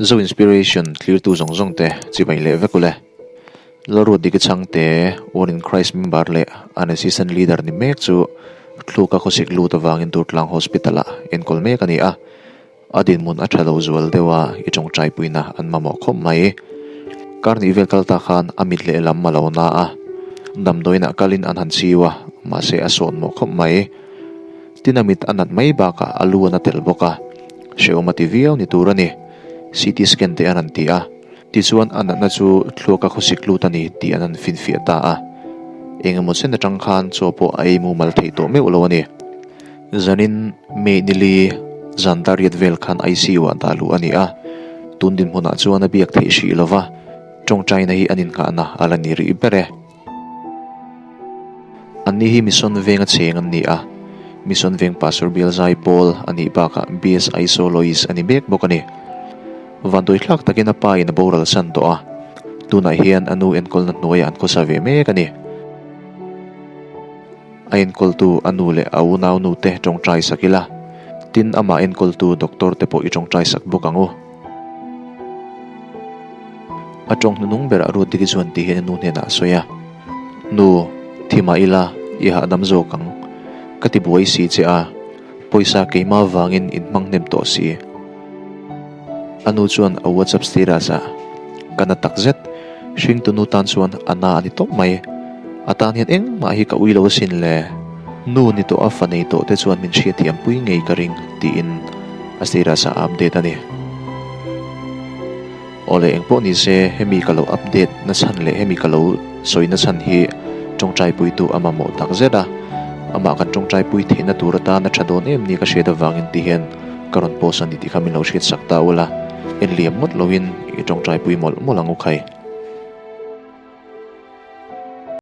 Zo Inspiration tlirtu zawng zawng te chibai leh vek ule. Lalruatdika chhangte One in Christ member leh an assistant leader ni mek chu thluka khawsik lut avangin Durtlang Hospital ah enkawl mek a ni a. A dinhmun a tha lo zual deuh a, i tawngtai puina an mamawh khawp mai. Kar hnih vel kal ta khan a mit lehlam a lo na a, damdawiinah kalin an han chiu a, mahse a sawn mawh khawp mai. Tin a mit a nat mai bakah a lu a na tel bawk a, hrehawm a ti viau ni tur a ni. CT scan te an han ti a, tichuan a natna chu thluaka khawsik lut a ni tih an han finfiah ta a. Eng emaw chen atang khan chaw pawh a ei mumal theih tawh meuh lo a ni. Zanin May nili zan dariat vel khan ICU ah dah luh a ni a, tun dinhmunah chuan a biak theih hrih lo va, tawngtaina hi an innghahna a la ni rih ber e. Anni hi Mission Veng a cheng an ni a, Mission Veng Pastor Bial Zai Pawl a nih bakah BSI Soloist a ni mek bawk a ni. Vanduaithlak takin a pa in a boral san tawh a, tunah hian a nu enkawlna hnuaiah an khawsa ve mek a ni. A enkawltu a nu leh a unaunu te tawngtai sak ila, tin amah enkawltu doctor te pawh i tawngtai sak bawk ang u. A tawng hnunung berah Ruatdiki chuan ti hian a nu hnenah a sawi a, Nu, thi mah ila, i hahdam zawk ang. Ka ti buai si che a, pawisa keimah vangin in hmang hnem tawh si. A nu chuan a WhatsApp status ah, Ka na takzet, hringtu nu tan chuan a na a ni tawp mai. A tan hian engmah hi ka ui lo asin le. Nu ni tawh a fa nei tawh te chuan min hriatthiam pui ngei ka ring, tiin a status ah a update a ni. Awle engpawh ni se hemi ka lo update na chhan leh hemi ka lo sawi na chhan hi tawngtaipuitu a mamawh takzet a, amah kan tawngtaipui theihna tur atan a tha dawn em ni ka hriat avangin ti hian Ka rawn post a ni tih kha min lo hriat sak ta ula, en liam ngawt loin i tawngtaipui mawlh mawlh ang u khai.